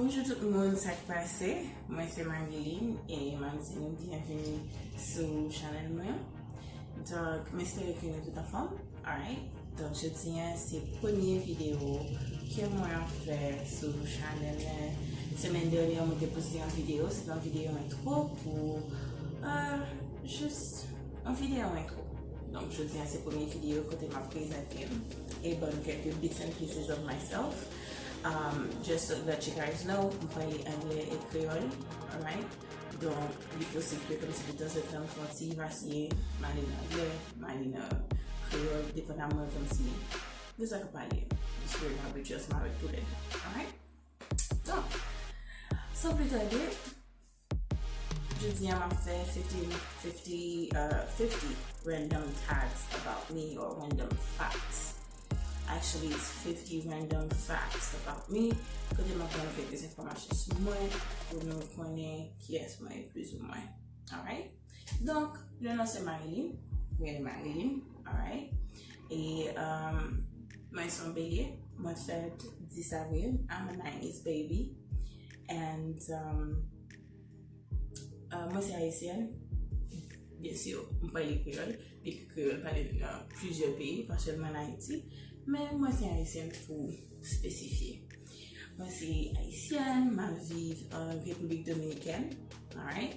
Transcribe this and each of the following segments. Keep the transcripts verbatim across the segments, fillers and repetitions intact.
Bonjou tout moun, sa k pase? Mwen se Marilyn e m ap di nou byenvini sou chanèl mwen. Donk, m espere ke nou tout anfòm. Alright. Donk, jodi a, se premye videyo ke mwen ap fè sou chanèl mwen. Semèn dènyè, mwen te poste yon videyo. Se te yon videyo entwo pou, euh, jis yon videyo entwo. Donk, jodi a, se premye videyo kote m ap prezante m e ban nou kèlke bits and pieces of myself. Um, just to let you guys know, m pale anglè e kreyòl, alright? Donk, li posib ke kòmsi detanzantan m fè yon ti vasiye, m ale nan anglè, m ale nan kreyòl, depandamman kòmsi de sa k ap pale. M espere m ap adjust m avèk toulède, alright? Donk, san pli tade, jodi a m ap fè fifty, fifty, uh, fifty random tags about me or random facts. Actually, it's fifty random facts about me. Kote m ap ban nou kèk enfòmasyon sou mwen, pou nou konnen kiyès mwen ye, plizoumwen. Alright? Donk, le non se Marilyn. Mwen Marilyn. Alright? E, um, mwen se yon Belye. Mwen fèt dis avril. I'm a nineties baby. And, um, uh, mwen se ayisyèn. Byen si, m pale kreyòl. Byen ke kreyòl pale nan plizyè peyi, pa sèlman an Ayiti. Men mwen se ayisyèn pou espesifye. Mwen se ayisyèn, m ap viv an Repiblik Dominikèn. Alright?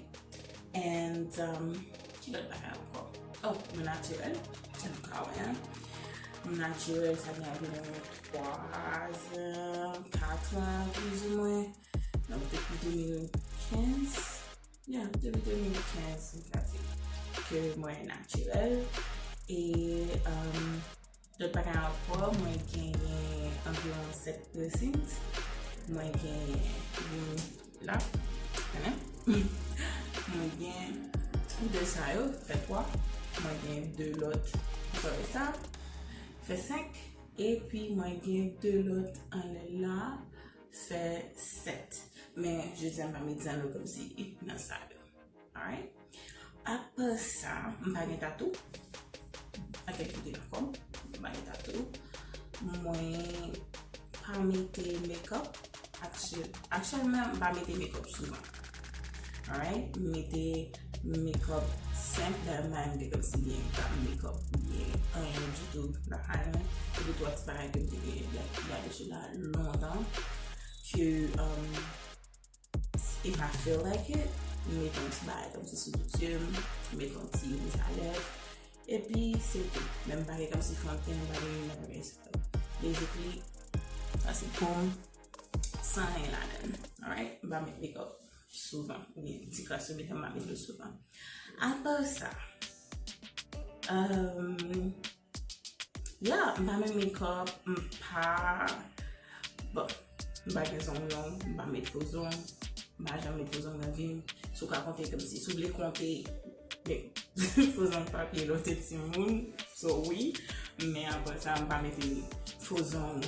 And, um, ki lòt bagay ankò? Oh, mwen natirèl. Sa nou ka wè, hein? Mwen natirèl, sa gen anviwon twa zan, kat an, plizoumwen. Donk, depi de mil kenz, yeah, depi de mil kenz, m ka di ke mwen natirèl. E, um, lòt bagay ankò, mwen genyen anviwon sèt piercings. Mwen genyen youn la, konnen. Mwen gen de sa yo, fè twa. Mwen gen de lòt, sorry, sa fè senk. Epi mwen gen de lòt anlè la, fè sèt. Men, jodi a, m pa met zanno kòmsi nan sa yo. Alright? Apa sa, m pa gen tatou. Ak kèk kote nan kò m, m pa gen tatou. Mwen pa mete makeup. Aktyè-, aktyèlman, m pa mete makeup souvan. Alright? M mete makeup senp, dayè m pa renmen kòmsi gen gam makeup oubyen anyen ditou nan kay mwen. Se de twa ti bagay ke m te gen, like, m te abitye la lontan. Ke, um, if I feel like it, m mete yon ti bagay kòmsi sou zye m, m mete yon ti wouj a lèv, epi se tou. Men m pa gen kòmsi fon de ten, m pa gen youn nan bagay sa yo. Basically, sa se pou m, san anyen ladan l. Alright? M pa met makeup souvan. Oubyen ti kras yo mete m pa met yo souvan. Apa sa, um, yeah, m pa met makeup, m pa, bon, m pa gen zong long, m pa met fo zong, m pa janm met fo zong nan vi m. Si w ka konte kòmsi, si w vle konte, men, fo zong papye lè w te timoun, so wi, men apre sa, m pa mete fo zong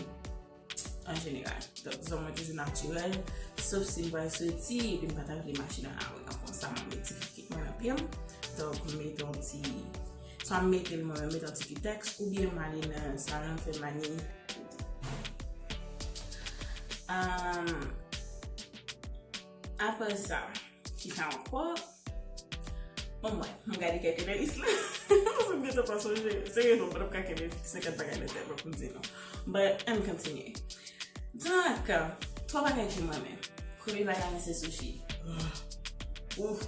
an jeneral. Donk, zong mwen toujou natirèl, sof si m pral soti, epi m pa ta vle mache nan lari an konsa, m ap met ti kikit mwen nan pye m. Donk, m mete yon ti, swa m mete l mwen menm, mete yon ti kitèks, oubyen m ale nan salon fè mani. Um, apre sa, ki sa ankò? Bon, mwen, m gade kèk nan lis la. Paske m gentan pa sonje. Serye non, m pa t ap ka kenbe senkant bagay nan tèt mwen pou m di non. But, ann kontinye. Donk, twa bagay ke m renmen. Premye bagay mwen se sushi. Ouf,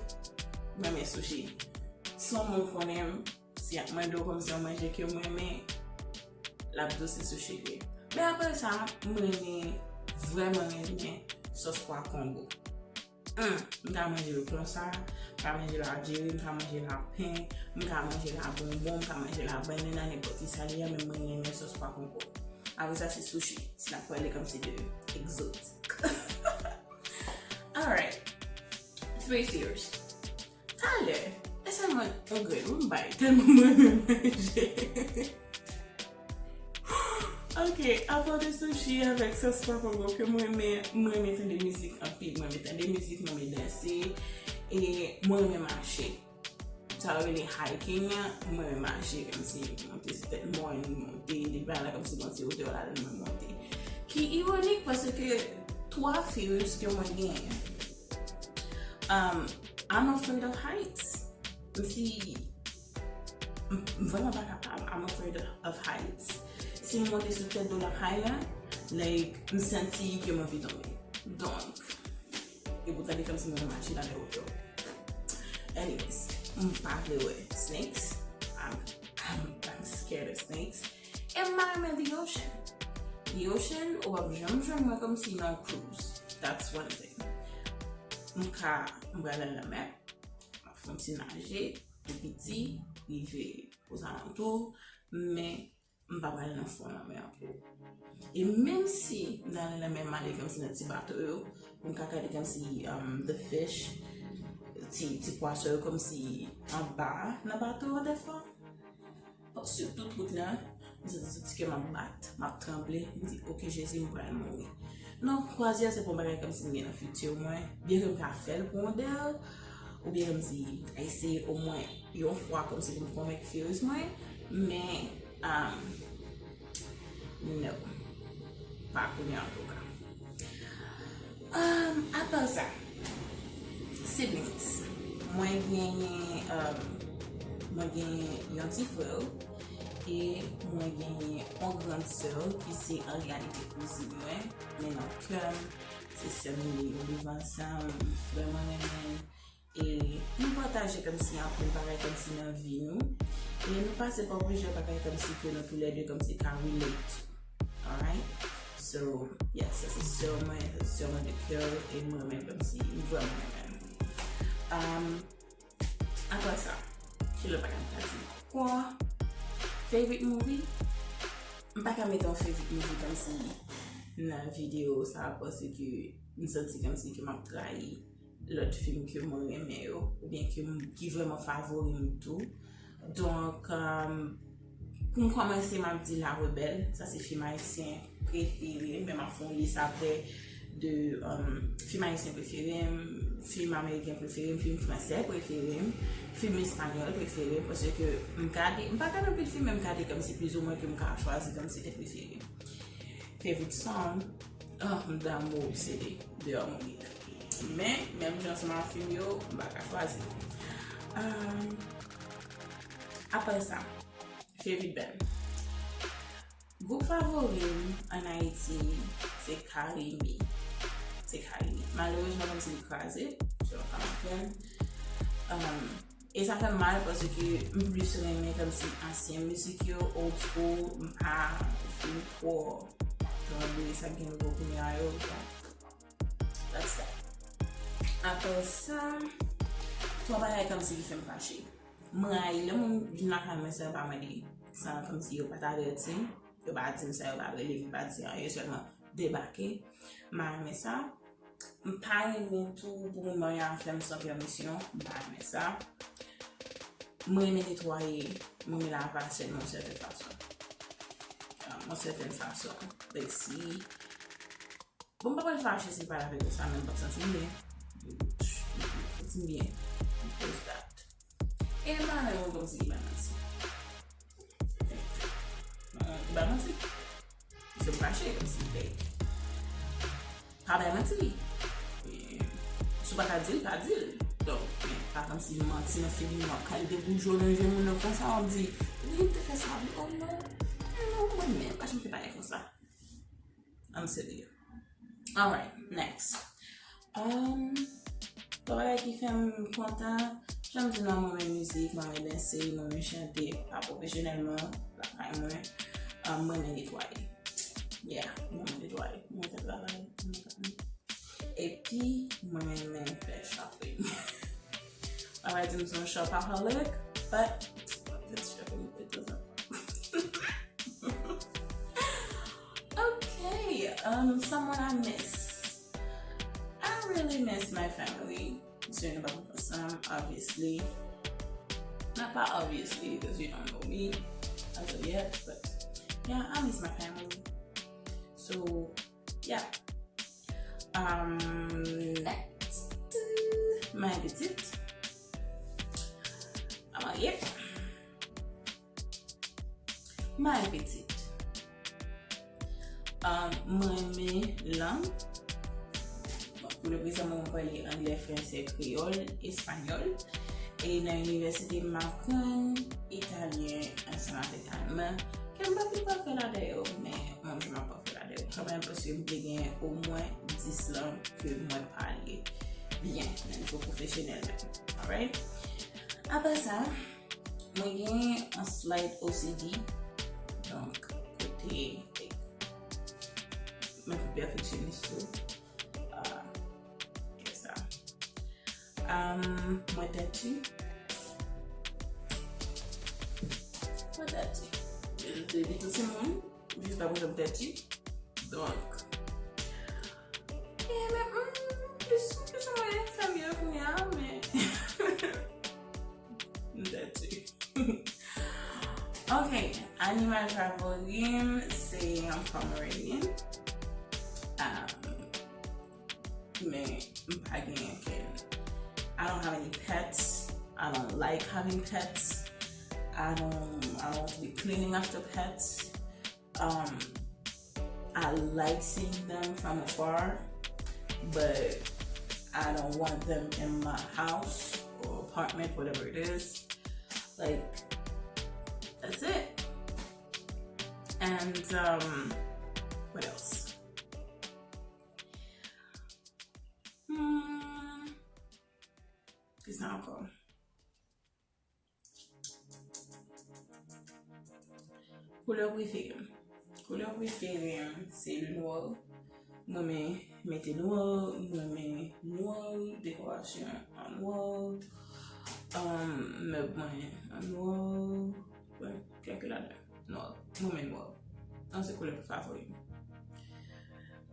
mwen renmen sushi. Si yon moun konnen m, si y ap mande w kòmsi yon manje ke m renmen, l ap di w se sushi li ye. Men apre sa, mwen renmen, vrèman renmen sòs pwa kongo. Hum, m ka manje l konsa, m ka manje l ak diri, m ka manje l ak pen, m ka manje l ak bonbon, m ka manje l ak bannann, nenpòt ki sa li ye, men mwen renmen sòs pwa kongo. Apre sa, se sushi, si n ap pale kòmsi de egzotik. Alright. Three fears. Talè, e sèlman yon grenn wi m bay, tèlman mwen renmen manje. Ok, apa de sushi avèk sòs pwa kongo ke mwen renmen, mwen renmen tande mizik anpil, mwen renmen tande mizik, mwen renmen danse, e mwen renmen mache. Sa yo rele hiking an, mwen renmen mache, kòmsi monte sou tèt mòn, monte, de bagay la, kòmsi gon ti wotè ladan mwen monte. Ki ironik, paske Twa fears ke mwen genyen. Um, I'm afraid of heights. M si m m vrèman pa kapab. I'm afraid of heights. Si m monte sou tèt de la high la, like, m santi ke m anvi tonbe. Donk, e pou tande kòmsi mwen mache nan lè woto. Anyways, m pa vle wè snakes. I'm, I'm, I'm scared of snakes. E m pa renmen the ocean. The ocean, ou p ap janm jwenn mwen kòmsi nan cruise. That's one thing. M ka, m pral nan lanmè, m ap fè yon ti naje, de piti, rive ozalantou, men m pa pral nan fon lanmè ankò. E menm si m nan lanmè, m ale kòmsi nan ti bato yo, m ka gade kòmsi, um, the fish, ti, ti pwason yo kòmsi anba nan bato yo dèfwa. Sou tout wout la, m santi, santi ke m ap bat, m ap tranble, m di, "Ok, Jezi, m pral mouri." Non, kwazyè se pa yon bagay kòmsi m gen nan fiti mwen, byen ke m ka fè l pou yon dèl, oubyen kòmsi eseye omwen yon fwa kòmsi pou m konvenk fears mwen, men, um, no. Pa kounye a, antouka. Um, apa sa, siblings. Mwen genyen, um, mwen genyen yon ti frè e mwen genyen yon grand sè ki se an reyalite kouzin mwen, men nan kè m, se sè m li ye. Nou viv ansanm, m vrèman renmen l. E nou pataje kòmsi anpil bagay kòmsi nan vi nou. E nou pase pa plizyè bagay kòmsi ke nou toulède kòmsi ka relate. Alright? So, yeah, sa se sè mwen, sè mwen de kè, e mwen menm kòmsi, m vrèman renmen l. Um, apa sa, ki lòt bagay m ka di ankò? Favorite movie? M pa ka mete yon favorite movie kòmsi nan videyo sa, paske m santi kòmsi ke m ap trayi lòt fim ke mwen renmen yo, oubyen ke m, ki vrèman favori m tou. Donk, um, pou m kòmanse, m ap di La Rebelle. Sa se fim ayisyen prefere m, men m ap fè yon lis apre de, um, fim ayisyen prefere m, fim ameriken prefere m, fim fransè prefere m, fim espanyòl prefere m, paske m gade, m pa gade anpil fim, men m gade kòmsi plizoumwen ke m ka chwazi kòmsi de prefere. Favorite song, oh, m damou obsede de Harmonik. Men, menm jan ansanm ak fim yo, m pa ka chwazi. Um, apre sa, favorite band. Gwoup favori m ann Ayiti, se Carimi. Se Carimi. Malerezman, kòmsi li kraze, se yon Caribbean. Um, e sa fè m mal paske m plis renmen kòmsi ansyen mizik yo, old school, m pa fin twò tande sa k gen nouvo kounye a yo. Donk, that's that. Apre sa, twa bagay kòmsi ki fè m fache. M rayi lè moun vin lakay mwen san yo pa mande, san kòmsi yo pa t avèti m, yo pa di m sa, yo pa rele m, yo pa di anyen, yo sèlman debake. M pa renmen sa. M pa renmen tou pou moun marye avè m san pèmisyon, m pa renmen sa. M renmen netwaye, m renmen lavaj sèlman yon sèten fason. Ah, yon sèten fason. Like si Bon, m pa pral fache si m pale avèk ou sa, men m p ap santi m byen. Santi m byen. Because that. E m pa renmen moun kòmsi ki bay manti. Ki bay manti. Se m fache kòmsi, like, pa bay manti. E, si w pa ka di l, pa di l. Donk, men, pa kòmsi manti nan figi m, w ap kale de bout dlo nan je moun nan konsa, w ap di, "Wi, m te fè sa, wi, oh non." Non, mwen menm, pa janm fè bagay konsa. I'm serious. Alright, next. Um, yon bagay ki fè m kontan, jan m di nou, mwen renmen mizik, mwen renmen danse, mwen renmen chante, pa pwofesyonèlman, lakay mwen. Um, mwen renmen netwaye. Yeah, mwen renmen netwaye. Mwen fè travay. Epi, mwen renmen fè shopping. Alright, m se yon shopaholic, but this shopping, it doesn't Okay, um, someone I miss. I really miss my family. So, nou pa viv ansanm, obviously. Not pa obviously, because you don't know me as of yet, but yeah, I miss my family. So, yeah. Um, next, my petite. Mwen marye. My petite. Um, mwen renmen lang. Pou leprezan, mwen pale anglè, fransè, kreyòl, espanyòl. E nan inivèsite, m aprann italyen ansanm avèk alman. Ke m pa fin pafè ladan yo, men mwen menm ap pafè ladan yo kanmenm, paske m vle gen omwen dis lang ke mwen pale byen, nan nivo pwofesyonèl menm. Alright? Apa sa, mwen gen yon slight O C D. Donk, kote mwen pi pèfeksyonis tou. Ah, kisa? Um, mwen tèti. Mwen tèti. Depi tou timoun, jiska prezan m tèti. Donk, e, men, mm, plis, plis ou mwen fè m ye kounye a, men m tèti. Ok, animal favori m se yon Pomeranian. Um, men m pa gen ankenn. I don't have any pets. I don't like having pets. I don't, I don't want to be cleaning after pets. Um, I like seeing them from afar, but I don't want them in my house or apartment, whatever it is. Like, that's it. And, um, what else? Hmm. Kisa ankò? Koulè prefere m. Koulè prefere m se le noir. Mwen renmen mete nwa, mwen renmen nwa, dekorasyon an nwa. Um, mèb mwen an nwa. Wi, kèk ladan nwa. Mwen renmen nwa. Sa se koulè favori m.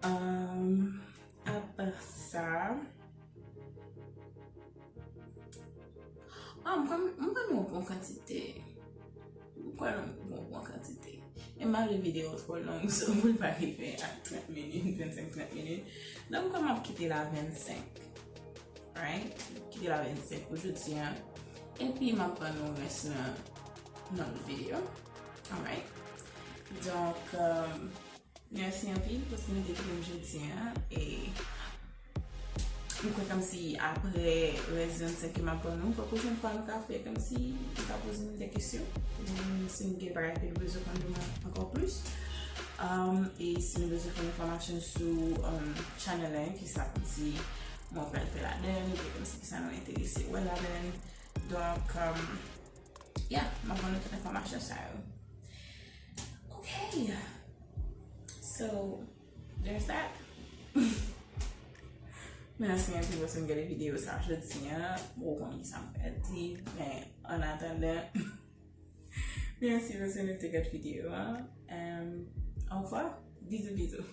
Um, apa sa, ah, m kwè m, m kwè nou bon kantite. M kwè nou bon, bon kantite. E m pa vle videyo twò long, so pou l pa rive a trant minit, vennsenk, trant minit. Donk, m kwè m ap kite l a vennsenk. Right? Kite l a vennsenk pou jodi a. Epi m ap ban nou rès nan, nan lòt videyo. Alright? Donk, um, mèsi anpil paske nou te koute m jodi a. E m kwè kòmsi apre rès vennsenk ke m ap ban nou, m kwè pwochèn fwa nou ka fè kòmsi nou ka poze m de kesyon. Pou m, si m gen bagay ke nou bezwen konn de mwen ankò plis. Um, e si nou bezwen konn enfòmasyon sou, um, channel la, kisa kòmsi mwen pral fè ladan l, oubyen kòmsi kisa nou enterese wè ladan l. Donk, um, yeah, m ap ban nou tout enfòmasyon sa yo. Ok. So, there's that. Mèsi anpil paske nou gade videyo sa jodi a. Bon, konn kisa m pral di, men an atandan, mèsi paske nou te gade videyo a. Um, au revoir. Bisous, bisous.